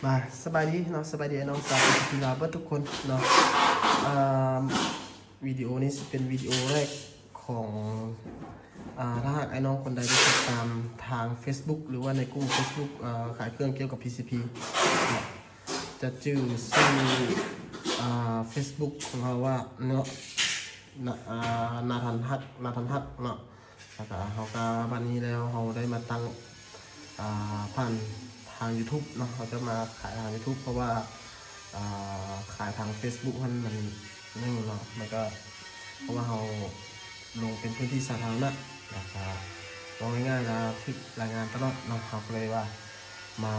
ມາ ສະບາຍດີເນາະ ສະບາຍດີອ້າຍນ້ອງຊາວທີ່ລາວເບິດທຸກຄົນເນາະ. ອ່າ ວິດີໂອນີ້ຊິເປັນວິດີໂອແລກຂອງ ອ່າ ຖ້າຫາກອ້າຍນ້ອງຄົນໃດໄດ້ຕິດຕາມທາງເຟສບຸກ ຫຼືວ່າໃນກຸ່ມເຟສບຸກ ເອີ ຂາຍເຄື່ອງກ່ຽວກັບ ພີຊີພີ ຈະຈື່ຊື່ ອ່າ ເຟສບຸກຂອງເຮົາວ່າເນາະ ນາ ອ່າ ນາທັນຮັກ ນາທັນຮັກເນາະ. ແລ້ວກະເຮົາກະ ບັດນີ້ແລ້ວເຮົາໄດ້ມາຕັ້ງ ອ່າ ຜ່ານທາງຢູທູບເນາະ ເຮົາຈະມາຂາຍທາງຢູທູບ ເພາະວ່າ ອ່າ ຂາຍທາງເຟສບຸກຫັ້ນມັນໜຶ່ງເນາະ ມັນກະ ເພາະວ່າເຮົາລົງເປັນພື້ນທີ່ສາທາລະນະ ແລ້ວກະເວົ້າງ່າຍໆລະຖືກລາຍງານຕະຫຼອດເນາະ ເຮົາກະເລີຍວ່າມາ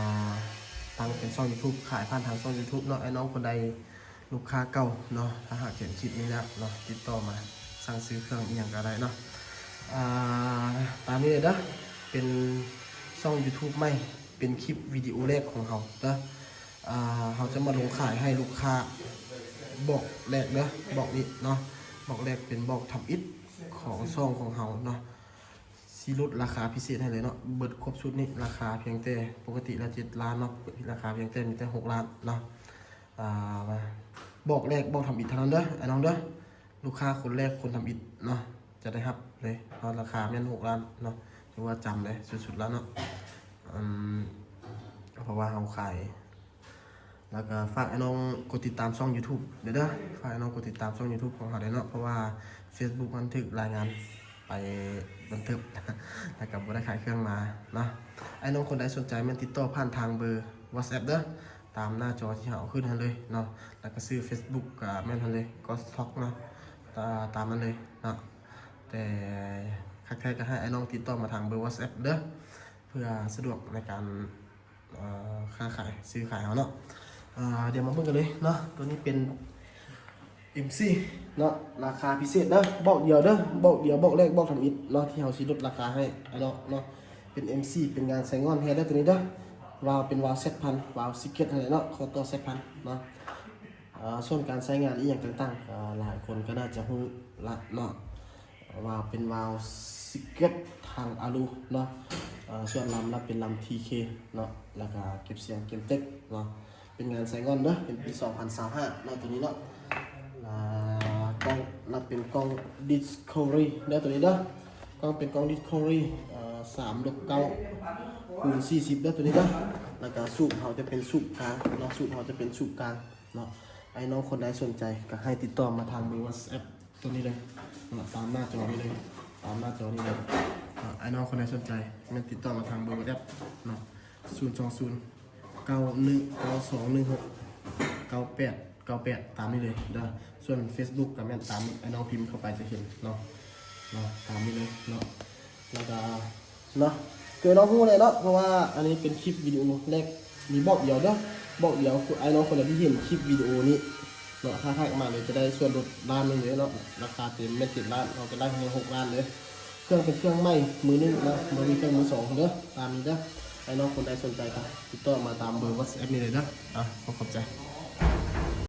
ຕັ້ງເປັນຊ່ອງຢູທູບ ຂາຍຜ່ານທາງຊ່ອງຢູທູບເນາະ. ອ້າຍນ້ອງຄົນໃດ ລູກຄ້າເກົ່າເນາະ ຖ້າຫາກເຫັນຄລິບນີ້ແລ້ວເນາະ ຕິດຕໍ່ມາສັ່ງຊື້ເຄື່ອງອີ່ຫຍັງກະໄດ້ເນາະ. ອ່າ ຕາມນີ້ເດີ ເປັນຊ່ອງຢູທູບໃໝ່ ເປັນຄລິບວິດີໂອແລກຂອງເຮົາເດີ. ອ່າ ເຮົາຈະມາລົງຂາຍໃຫ້ລູກຄ້າບອກແລກເດີ ບອກນີ້ເນາະ ບອກແລກເປັນບອກທຳອິດຂອງຊ່ອງຂອງເຮົາເນາະ. ຊິຫຼຸດລາຄາພິເສດໃຫ້ເລີຍເນາະ ເບິດຄົບຊຸດນີ້ ລາຄາພຽງແຕ່ ປົກກະຕິລະເຈັດລ້ານເນາະ ປົກກະຕິລາຄາພຽງແຕ່ມີແຕ່ຫົກລ້ານເນາະ. ອ່າ ບອກແລກບອກທຳອິດເທົ່ານັ້ນເດີ ອ້າຍນ້ອງເດີ ລູກຄ້າຄົນແລກຄົນທຳອິດເນາະ ຈະໄດ້ຮັບເລີຍເນາະ ລາຄາແມ່ນຫົກລ້ານເນາະ ຖືວ່າຈຳເລີຍສຸດໆແລ້ວເນາະ. ອືມ ເພາະວ່າເຮົາຂາຍ ແລ້ວກະຝາກອ້າຍນ້ອງກົດຕິດຕາມຊ່ອງຢູທູບເດີ ເດີ ຝາກອ້າຍນ້ອງກົດຕິດຕາມຊ່ອງຢູທູບຂອງເຮົາເດີເນາະ ເພາະວ່າເຟສບຸກມັນຖືກລາຍງານໄປດົນເຕີບ ແລ້ວກະບໍ່ໄດ້ຂາຍເຄື່ອງມາເນາະ. ອ້າຍນ້ອງຄົນໃດສົນໃຈແມ່ນຕິດຕໍ່ຜ່ານທາງເບີວັອດແອັບເດີ ຕາມໜ້າຈໍທີ່ເຮົາເອົາຂຶ້ນຫັ້ນເລີຍເນາະ ແລ້ວກະຊື່ເຟສບຸກກະແມ່ນຫັ້ນເລີຍ ກໍອດສະຕັອກເນາະ ຕາ ຕາມນັ້ນເລີຍເນາະ. ແຕ່ຄັກແທ້ກະໃຫ້ອ້າຍນ້ອງຕິດຕໍ່ມາທາງເບີວັອດແອັບເດີ ເພື່ອສະດວກໃນການ ເອີ ຄ້າຂາຍ ຊື້ຂາຍເຮົາເນາະ. ອ່າ ດຽວມາເບິ່ງກັນເລີຍເນາະ ໂຕນີ້ເປັນ ເອັມສີ່ ເນາະ ລາຄາພິເສດເດີ ບອກດຽວເດີ ບອກດຽວ ບອກແລກ ບອກທຳອິດເນາະ ທີ່ເຮົາຊິຫຼຸດລາຄາໃຫ້ອ້າຍນ້ອງເນາະ. ເປັນ ເອັມສີ່ ເປັນງານໃສ່ງ່ອນແທ້ເດີໂຕນີ້ເດີ ວາວເປັນວາວແຊັດພັນ ວາວຊີເກຣັດຫັ້ນແຫຼະເນາະ ຂໍຕໍ່ແຊັດພັນເນາະ. ອ່າ ສ່ວນການໃຊ້ງານອີ່ຫຍັງຕ່າງໆ ກະຫຼາຍຄົນກະໜ້າຈະຮູ້ລະເນາະ ວ່າເປັນວາວຊີເກຣັດທາງອາລູເນາະ. ເອີ ສ່ວນລຳລະເປັນລຳ ທີເຄ ເນາະ ແລ້ວກະເກັບສຽງເກມເຕັກເນາະ ເປັນງານໃສ່ງ່ອນເດີ ເປັນປີສອງພັນຊາວຫ້າເນາະ ໂຕນີ້ເນາະ. ອ່າ ກ້ອງລະເປັນກ້ອງດິສຄັຟເວີຣີເດີ ໂຕນີ້ເດີ ກ້ອງເປັນກ້ອງດິສຄັຟເວີຣີ ເອີ ສາມລົບເກົ້າ ຄູນສີ່ສິບເດີ ໂຕນີ້ເດີ. ແລ້ວກະສູບເຮົາຈະເປັນສູບກາງເນາະ ສູບເຮົາຈະເປັນສູບກາງເນາະ. ອ້າຍນ້ອງຄົນໃດສົນໃຈກະໃຫ້ຕິດຕໍ່ມາທາງເບີວັອດແອັບ ໂຕນີ້ເລີຍເນາະ ຕາມໜ້າຈໍນີ້ເລີຍ ຕາມໜ້າຈໍນີ້ເລີຍເນາະ. ອ້າຍນ້ອງຄົນໃດສົນໃຈແມ່ນຕິດຕໍ່ມາທາງເບີວັອດແອັບເນາະ ສູນສອງສູນ ເກົ້າໜຶ່ງ ເກົ້າສອງໜຶ່ງຫົກ ເກົ້າແປດ ເກົ້າແປດ ຕາມນີ້ເລີຍເດີ. ສ່ວນເຟສບຸກກະແມ່ນຕາມ ອ້າຍນ້ອງພິມເຂົ້າໄປຈະເຫັນເນາະ ເນາະ ຕາມນີ້ເລີຍເນາະ. ແລ້ວກະ ເນາະ ຄືນ້ອງຮູ້ແຫຼະເນາະ ເພາະວ່າອັນນີ້ເປັນຄລິບວິດີໂອແລກ ມີບອກດຽວເດີ ບອກດຽວ ຄືອ້າຍນ້ອງຄົນໃດທີ່ເຫັນຄລິບວິດີໂອນີ້ເນາະ ຖ້າທັກມາເລີຍຈະໄດ້ສ່ວນລົດລ້ານໜຶ່ງເລີຍເນາະ. ລາຄາເຕັມແມ່ນເຈັດລ້ານ ເຮົາຈະໄລ່ໃຫ້ຫົກລ້ານເລີຍ. ເຄື່ອງເປັນເຄື່ອງໃໝ່ມືໜຶ່ງເນາະ ບໍ່ມີເຄື່ອງມືສອງເດີ ຕາມນີ້ເດີ. ອ້າຍນ້ອງຄົນໃດສົນໃຈກະຕິດຕໍ່ມາຕາມເບີວັອດແອັບນີ້ເລີຍເດີ. ອ່າ ຂໍຂອບໃຈ.